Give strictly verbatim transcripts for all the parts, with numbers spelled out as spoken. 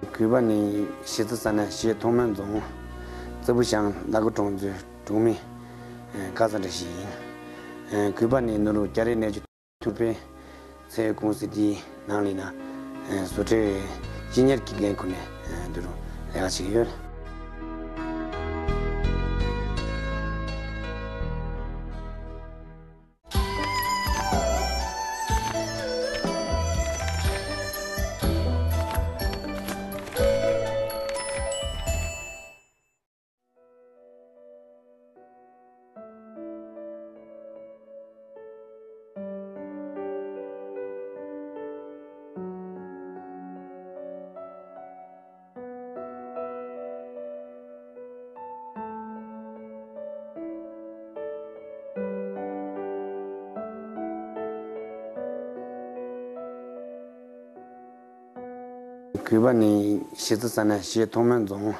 གུས་པ་ནི་གཞིས་རྩེ་ས་གནས་གཞིས་ཐོག་མའི་རྫོང་རྩེ་ཕུ་ཤང་ལ་དགུ་གྲོང་ཚོའི་གྲོང་མི་ཀ་ས་འདྲ་ཞིག་ཡིན། གུས་པ་ནི་ནུ་རུ་སྐྱ་རེངས་གནས་ཆུ་ཐུག་པའི་ཚད་ཡོད་ཀུང་སི་དེའི་ནང་ལ་ཡིན་ན་བཟོ་གྲྭའི་སྤྱི་གཉེར་གྱི་འགན་ཁུར་ནས་འདི་རུ་ལས་ཀ་བྱེད་ཀྱི་ཡོད། གུས་པ་ནི་གཞིས་རྩེ་ས་གནས་གཞིས་ཐོག་མའི་རྫོང་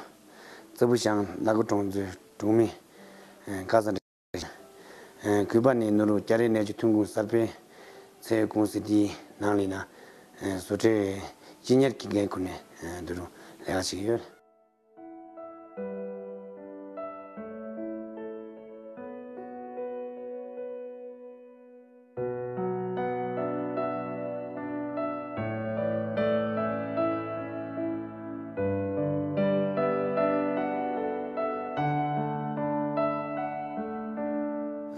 རྩེ་ཕུ་ཤང་ལ་དགུ་གྲོང་ཚོའི་གྲོང་མི་ཀ་ས་འདྲ། གུས་པ་ནི་ནུ་རུ་སྐྱ་རེངས་གནས་ཆུ་ཐོན་ཁུངས་གསར་སྤེལ་ཚད་ཡོད་ཀུང་སི་དེའི་ནང་ལ་ཡིན་ན་བཟོ་གྲྭའི་སྤྱི་གཉེར་གྱི་འགན་ཁུར་ནས་འདི་རུ་ལས་ཀ་བྱེད་ཀྱི་ཡོད།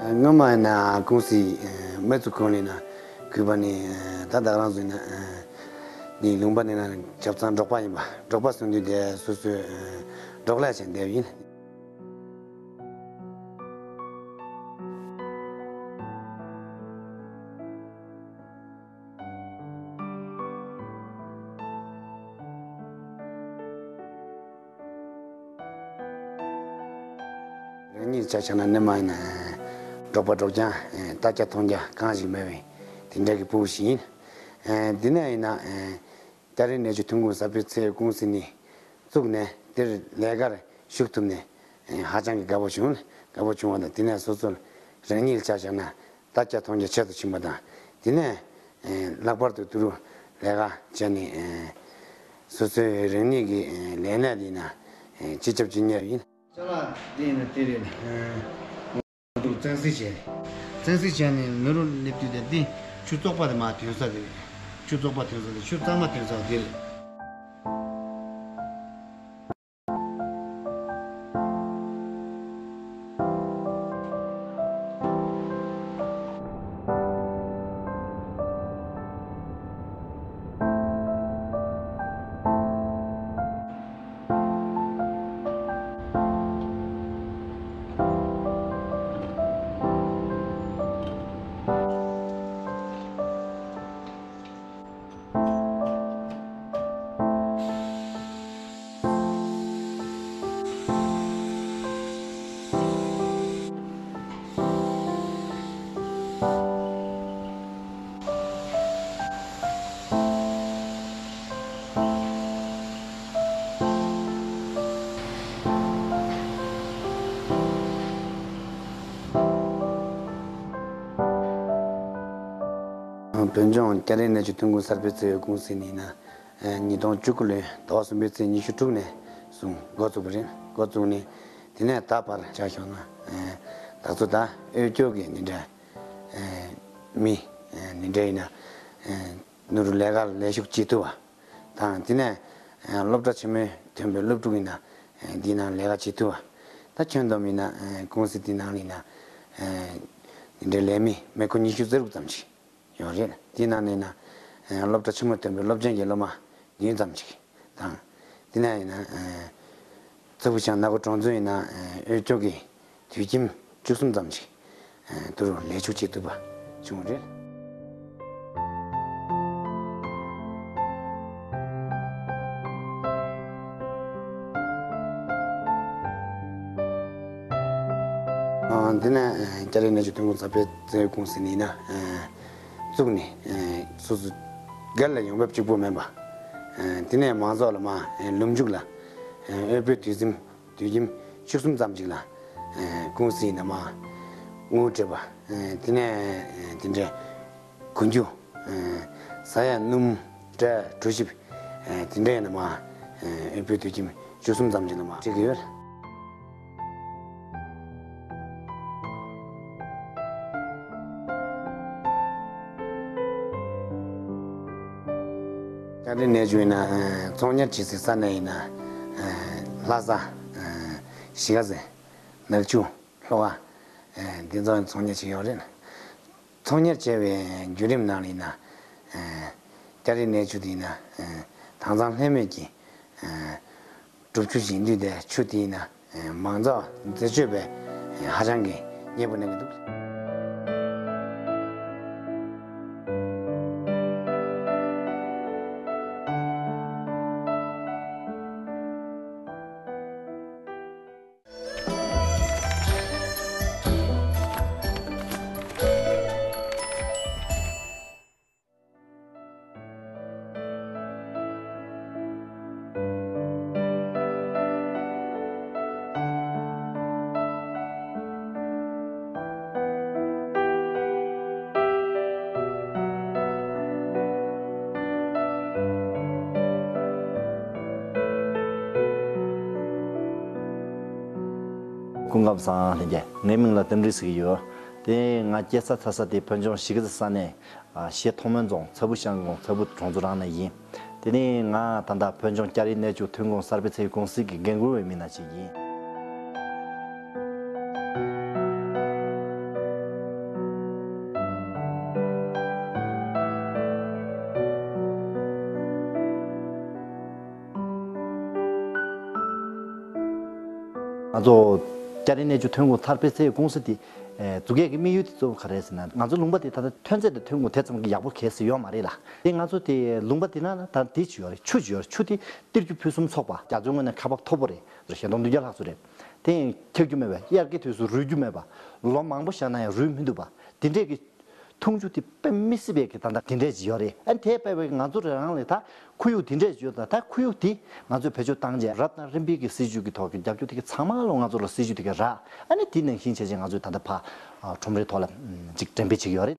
སྔོན་མ་ཡིན་ན་ཀུང་སི་མ་བཙུགས་གོང་ལ་ཡིན་ན་གུས་པ་ནི་ད་ད་ག་རང་ཚོ་ཡིན་ན་འདི་ལུང་པ་འདི་ན་ཆབ་གཙང་འབྲོག་པ་ཡིན་པ། འབྲོག་པ་སོང་དུས་དེ་སོ་སོའི་འབྲོག་ལས་བྱས་བསྡད་པ་ཡིན། རང་ཉིད་ཆ་བཞག་ན་སྔོན་མ་ཡིན་ན་འབྲོག་པ་འབྲོག་རྐྱང་ལྟ་རྒྱ་མཐོང་རྒྱ་གང་ཞིག་མེད་པའི་དེ་འདྲ་གི་ཕྲུ་གུ་ཞིག་ཡིན། དེ་ནས་ཡིན་ན། སྐྱ་རེངས་གནས་ཆུ་ཐོན་ཁུངས་གསར་སྤེལ་ཚད་ཡོད་ཀུང་སི་ནི་བཙུགས་ནས་དེར་ལས་ཀར་ཞུགས་ཐུབ་ནས་ཧ་ཅང་གི་དགའ་པོ་བྱུང་། དགའ་པོ་བྱུང་བ་དང་དེ་ནས་སོ་སོར་རང་ཉིད་ཆ་བཞག་ན་ལྟ་རྒྱ་མཐོང་རྒྱ་ཆེ་རུ་ཕྱིན་པ་དང་དེ་ནས་ལྷག་པར་དུ་དུ་རུ་ལས་ཀ་བྱས་ནས་སོ་སོའི་རང་ཉིད་ཀྱི་ལས་གནས་འདི་ན་སྤྱི་ཁྱབ་སྤྱི་གཉེར་ཡིན། ཅ་ལག་འདི་ཡིན་ན་དེ་རེད། ང་ཚོ་བཙན་སེལ་བྱས་རེད། བཙན་སེལ་བྱས་ནས་ནུ་རུ་སླེབས་དུས་དེ་འདི་ཆུ་བཙོག་པ་དེ་མར་ཐོན་ས་དེ་རེད། ཆུ་བཙོག་པ་ཐོན་ས་དེ་ཆུ་གཙང་མ་ཐོན་ས་དེ་རེད། བོད་ལྗོངས་སྐྱ་རེངས་གནས་ཆུ་ཐོན་ཁུངས་གསར་སྤེལ་ཚད་ཡོད་ཀུང་སི་ནི་ཡིན་ན། ཉིས་སྟོང་བཅུ་དགུ་ལོའི་ཟླ་བ་གསུམ་པའི་ཚེས་ཉི་ཤུ་དྲུག་ནས་བཟུང་འགོ་བཙུགས་པ་རེད། འགོ་བཙུགས་ནས་དེ་ནས་ད་བར་ཆ་བཞག་ན། ད་ཚོ་ད་འོས་སྐྱོར་གྱི་འདི་འདྲ་མི་འདི་འདྲ་ཡིན་ན་ནུ་རུ་ལས་ཀར་ལས་ཞུགས་བྱེད་ཐུབ་པ་དང་དེ་ནས་སློབ་གྲྭ་ཆེན་མོའི་ཐོན་པའི་སློབ་ཕྲུག་ཡིན་ན་འདིའི་ནང་ལས་ཀ་བྱེད་ཐུབ་པ། ད་ཁྱོན་བསྡོམས་ཡིན་ན་ཀུང་སི་འདི་ནང་ལ་ཡིན་ན་འདི་འདྲའི་ལས་མི་མི་ཁོ་ཉི་ཤུ་རྩ་དྲུག་ཙམ་ཞིག་ཡོད་རེད། དེའི་ནང་ནས་ན་སློབ་གྲྭ་ཆེན་མོ་ཐོན་པའི་སློབ་ཆེན་གྱི་སློབ་མ་བདུན་ཙམ་ཅིག་དང་། དེ་ནས་ཡིན་ན་རྩེ་ཕུ་ཤང་ན་གོ་གྲོང་ཚོ་ཡིན་ན་འོས་སྐྱོར་གྱི་དུད་ཁྱིམ་བཅུ་གསུམ་ཙམ་ཅིག་དུ་རུ་ལས་ཞུགས་བྱེད་ཐུབ་པ་བྱུང་རེད། འདི་ནས་སྐྱ་རེངས་གནས་ཆུ་ཐོན་ཁུངས་གསར་སྤེལ་ཚད་ཡོད་ཀུང་སི་ནི་ཡིན་ན། བཙུགས་ནས་སོ་སོ་སྒེར་ལ་ཡོང་འབབ་གཅིག་པོ་མིན་པ། དེ་ནས་མང་ཚོགས་ལ་མ་ལུམ་རྒྱུག་ལ་དབུལ་པོའི་དུད་སེམས་དུད་ཁྱིམ་བཅུ་གསུམ་ཙམ་ཅིག་ལ་ཀུང་སི་ནས་མ་དངུལ་སྤྲད་པ། དེ་ནས་དེ་འདྲའི་གོན་རྒྱུ། ཟ་ཡ་སྣུམ་འབྲས་གྲོ་ཞིབ། དེ་འདྲའི་ནས་མ་ དབུས་བོད་དུད་ཁྱིམ་བཅུ་གསུམ་ཙམ་གྱི་ནང་མ་བྲིས་ཀྱི་ཡོད། སྐྱ་རེངས་གནས་མཆོག་ཡིན་ན་ཚོང་གཉེར་བྱེད་སའི་ས་གནས་ཡིན་ན་ལྷ་ས་གཞིས་ཀ་རྩེ་ནག་ཆུ་ལྷོ་ཁ་འདི་ཚོ་ཚོང་གཉེར་བྱེད་ཡོད་རེད། ཚོང་གཉེར་བྱས་པའི་བརྒྱུད་རིམ་ནང་ལ་ཡིན་ན། ཨ། སྐྱ་རེངས་གནས་མཆོག་དེ་ཡིན་ན། ཨ། དྭངས་གཙང་ལྷད་མེད་ཀྱི། ཨ། སྒྲུབ་ཆུ་ཞིག་ཡིན་དུས་དེ་ཆུ་དེ་ཡིན་ན། ཨ། མང་ཚོགས་འཛད་སྤྱོད་པའི་ཧ་ཅང་གི་མཉེས་པོ་གནང་གི་འདུག་སྐུ་ཁམས་བཟང་། ལྷན་རྒྱས། ངའི་མིང་ལ་རྟེན་འབྲེལ་ཟེར་གྱི་ཡོད། དེ་ང་སྐྱེས་ས་འཚར་ས་དེ་བོད་ལྗོངས་གཞིས་ཀ་རྩེ་ས་གནས། ཨ། གཞིས་ཐོག་མོན་རྫོང་ཚ་བུ་ཤང་ཀུང་ཚ་བུ་གྲོང་ཚོ་རང་ནས་ཡིན། དེ་ནས་ང་ད་ལྟ་བོད་ལྗོངས་སྐྱ་རེངས་གནས་མཆོག་ཐོན་ཁུངས་གསར་སྤེལ་ཚད་ཡོད་ཀུང་སི་གི་འགན་འཁུར་བའི་མི་སྣ་ཞིག་ཡིན། ང་ཚོ་སྐྱ་རེངས་གནས་མཆོག་ཐོན་ཁུངས་གསར་སྤེལ་ཚད་ཡོད་ཀུང་སི་དེ། ཨེ། འཛུགས་ཡས་ཀྱི་དམིགས་ཡུལ་དེ་གཙོ་བོ་ག་རེ་ཟེར་ན། ང་ཚོ་ལུང་པ་དེ་ད་ལྟ་ཐོན་རྫས་དང་ཐོན་ཁུངས་དེ་ཙམ་གྱི་ཡག་པོ་གལ་སྲིད་ཡོད་མ་རེད་ལ། དེ་ང་ཚོ་དེ་ལུང་པ་དེ་ན་ད་དེ་ཅིག་ཡོད་རེད། ཆུ་ཅིག་ཡོད་རེད། ཆུ་དེ་གཏེར་ཆུ་ཕུན་སུམ་ཚོགས་པ། རྒྱ་མཚོའི་ངོས་ནས་ཁ་བབ་མཐོ་པོ་རེད། ཞལ་ཏོག་བདུན་བརྒྱ་ལྷག་ཙམ་རེད། དེ་ཡང་འཁྱག་རྒྱུ་མེད་པ། དབྱར་ཁའི་དུས་སུ་རུལ་རྒྱུ་མེད་པ། ལོ་མང་པོ་བཞག་ན་ཡང་རུལ་མི་འདུག་པ། དེ་འདྲས་ཀྱི་འཐུང་ཆུ་དེ་དཔེ་མི་སྲིད་པའི་གི་ད་ལྟ་དེ་འདྲས་ཅིག་ཡོད་རེད། ཨ། དེ་དཔེ་བའི་ང་ཚོ་རང་ལ་ད་ཁོར་ཡུག་དེ་འདྲས་ཅིག་ཡོད། ད་ད་ཁོར་ཡུག་དེ་ང་ཚོས་བེད་སྤྱོད་བཏང་རྗེས་རབ་དང་རིམ་པའི་གི་སྲིད་ཇུས་ཀྱི་ཐོག་གི་རྒྱབ་སྐྱོར་དེ་གི་ཚང་མ་ལོ་ང་ཚོ་ལ་སྲིད་ཇུས་དེ་གི་རག་ཨ་ནི་དེ་ནང་བཞིན་བྱས་རྗེས་ང་ཚོས་ད་ལྟ་ཕ་ཁྲོམ་རའི་ཐོག་ལ་ཅིག་འགྲེམས་སྤེལ་བྱེད་ཀྱི་ཡོད་རེད།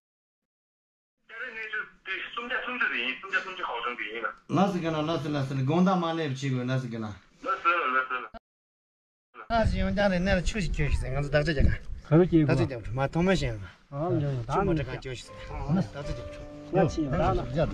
སྐྱ་རེངས་གནས་མཆོག་དེ་སུམ་བརྒྱ་སུམ་ཅུ་ཟིན་ཡིན། སུམ་བརྒྱ་སུམ་ཅུ་གོ་བྱུང་གི་ཡིན་ལ། ལགས་སོ་རྒན་ལགས། ལགས་སོ་ལགས་སོ། དགོངས་དག་མ་ལེབ་བྱེད་དགོས། ལགས་སོ་རྒན་ལགས། ལགས་སོ་ལགས་སོ། ལགས་སོ། ཡང་བསྐྱར་རེ་གནས་ལ་ཆུ་ཞིག་སྐྱོལ་ཞིག་ཟེར། ང་ཚོ་བདག་ཅག་རྒྱག་ག་ག་རེ་སྐྱེལ། བདག་ཅག་རྒྱག་མ་ཐོག་མ་བཞིན་ཡང་། ཨ་ལ་ཡང་ཆུ་མ་དྲག་གང་སྐྱོལ་ཞིག་ཟེར། བདག་ཅག་རྒྱག་ཆུ། ང་ཆི་ཡང་བདག་ན།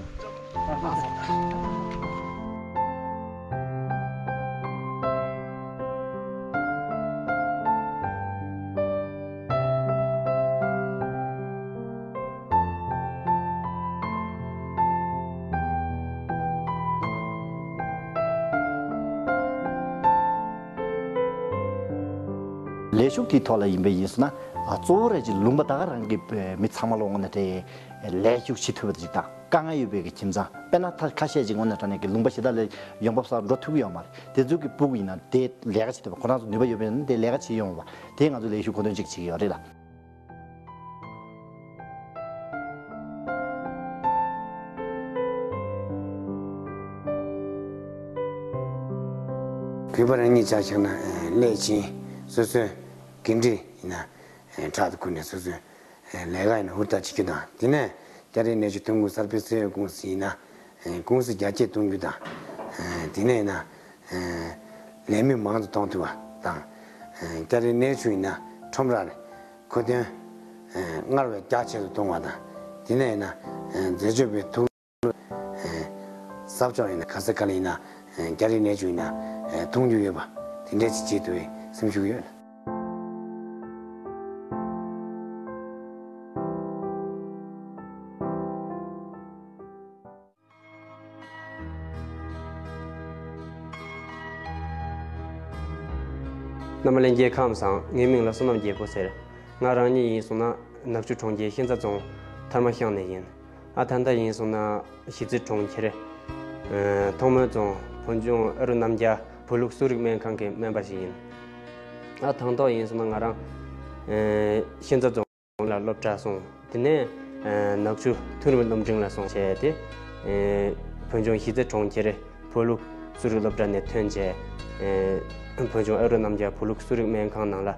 ལས་ཞུགས་དེའི་ཐོག་ལ་ཡིན་པ་ཡིན་སོང་ན། ཨ། གཙོ་བོ་རེད་ཅེས་ལུང་པ་ད་ག་རང་གི་མི་ཚང་མ་ལོ་ངོ་ནས་དེ་ལས་ཞུགས་བྱེད་ཐུབ་པ་ཅིག་དང་། དཀའ་ངལ་ཡོད་པའི་གི་ཁྱིམ་ཚང་དཔེར་ན་ད་ཁ་ཤས་ཅིག་ངོ་ནས་དྲང་གནས་ཀྱི་ལུང་པ་གཞན་དག་ལ་ཡོང་འབབ་བསགས་འགྲོ་ཐུབ་ཀྱི་ཡོད་མ་རེད། དེ་ཚོ་གི་ཕྲུ་གུ་ཡིན་ན་དེ་ལས་ཀ་བྱེད་ཐུབ་པ། ཁོ་རང་ཚོ་ནུས་པ་ཡོད་པ་ཡིན་ན་དེ་ལས་ཀ་བྱེད་ཡོང་བ་དེ་ང་ཚོ་ལས་ཞུགས་མཁོ་འདོན་ཅིག་བྱེད་ཀྱི་ཡོད་རེད་ལ། གུས་པ་རང་ཉིད་ཆ་བཞག་ན། ཨ། སླད་ཕྱིན་སོ་སོའི་འགན་འཁྲི་ཡིན་ན། ཨ། ཕྲག་ཏུ་ཁུར་ནས་སོ་སོའི། ཨ། ལས་ཀ་ཡིན་ན་ཧུར་ཐག་བྱེད་རྒྱུ་དང་། དེ་ནས་སྐྱ་རེངས་གནས་མཆོག་ཐོན་ཁུངས་གསར་སྤེལ་ཚད་ཡོད་ཀུང་སི་ཡིན་ན། ཨ། ཀུང་སི་རྒྱ་སྐྱེད་གཏོང་རྒྱུ་དང་། ཨ། དེ་ནས་ཡིན་ན། ཨ། ལས་མི་མང་དུ་གཏོང་ཐུབ་པ་དང་། ཨ། སྐྱ་རེངས་གནས་མཆོག་ཡིན་ན་ཁྲོམ་ར་ལ་མཁོ་འདོན། ཨ། སྔར་བས་རྒྱ་ཆེ་རུ་གཏོང་བ་དང་། དེ་ནས་ཡིན་ན། ཨ། འཛད་སྤྱོད་པའི་ཐུགས། ཨ། ས་ཕྱོགས་ཡིན་ན་ག་ས་ག་ལ་ཡིན་ན། ཨ། སྐྱ་རེངས་གནས་མཆོག་ཡིན་ན། ཨ། མཐོང་རྒྱུ་ཡོད་པ་དེ་འདྲས་ཅིག་བྱེད་ཐུབ་པའི་སེམས་ཤུགས་ཡོད། རྣམ་པ་ལྷན་རྒྱས་ཁམས་བཟང་། ངའི་མིང་ལ་བསོད་ནམས་རྒྱལ་པོ་ཟེར། ང་རང་ཉིད་ཡིན་སོང་ན་ནག་ཆུ་གྲོང་ཁྱེར་ཤན་རྩ་རྫོང་ཐར་མ་ཤང་ནས་ཡིན། ཨ། ད་ལྟ་ཡིན་སོང་ན་གཞིས་རྩེ་གྲོང་ཁྱེར། ཨ། ཐོག་མོན་རྫོང་བོད་ལྗོངས་ཨ་རུ་རྣམ་རྒྱལ་བོད་ལུགས་གསོ་རིག་སྨན་ཁང་གི་སྨན་པ་ཞིག་ཡིན། ཨ། དང་ཐོག་ཡིན་སོང་ན་ང་རང་། ཨ། ཤན་རྩ་རྫོང་ལ་སློབ་གྲྭ་སོང་། དེ་ནས། ཨ། ནག་ཆུ་མཐོ་རིམ་སློབ་འབྲིང་ལ་སོང་བྱས་ཏེ། ཨ། བོད་ལྗོངས་གཞིས་རྩེ་གྲོང་ཁྱེར་བོད་ལུགས་གསོ་རིག་སློབ་གྲྭ་ནས་ཐོན་བྱས། ཨ། བོད་ལྗོངས་ཨ་རུ་རྣམ་རྒྱལ་བོད་ལུགས་གསོ་རིག་སྨན་ཁང་ནང་ལ་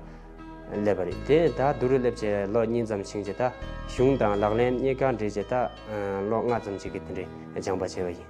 སླེབས་པ་རེད། དེ་ད་བསྡུ་རུ་སླེབས་བྱས་ལོ་གཉིས་ཙམ་ཕྱིན་བྱས། ད་གཞུང་དང་ལག་ལེན་གཉིས་ཀ་འདྲེས་བྱས། ད་ལོ་ལྔ་ཙམ་ཞིག་གི་དེ་འདྲའི་སྦྱངས་པ་བྱས་པ་ཡིན།